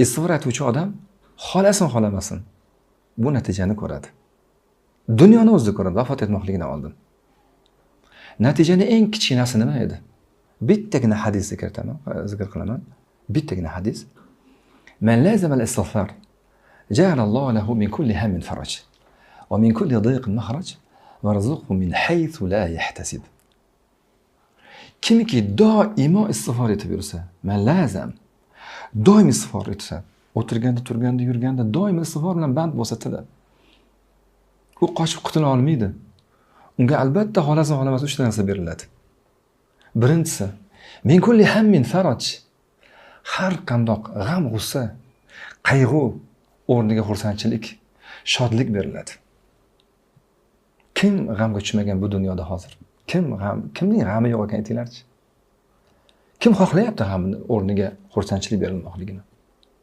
Istig'for aytuvchi odam xohlasin xohlamasin bu natijani ko'radi. Dunyoni o'zida ko'radi vafot etmoqligidan oldin. Natijani eng kichkinasi nima edi? Bittagina hadisni kiritaman, zikr qilaman. Bittagina hadis. Man lazama al-istig'far ja'ala Allohu lahu min kulli hammin faraj va min kulli dayqin mahraj va razaqahu min haythu la yahtasib. Kimki doimo istig'for etib yursa, man lazam doim istig'for etsa, o'tirganda, turganda, yurganda doim istig'for bilan band bo'lsa tili, u qochib qutula olmaydi. Unga albatta xohlasa xohlamasa uchta narsa beriladi. Birinchisi, min kulli hammin faraj. Har qandoq g'am g'ussa, qayg'u o'rniga xursandchilik, shodlik beriladi. Kim g'amga tushmagan bu dunyoda hozir? Kim g'am, kimning g'ami yo'q ekan, aytinglarchi? Kim xohlayapti g'amni o'rniga xursandchilik berilmoqligini?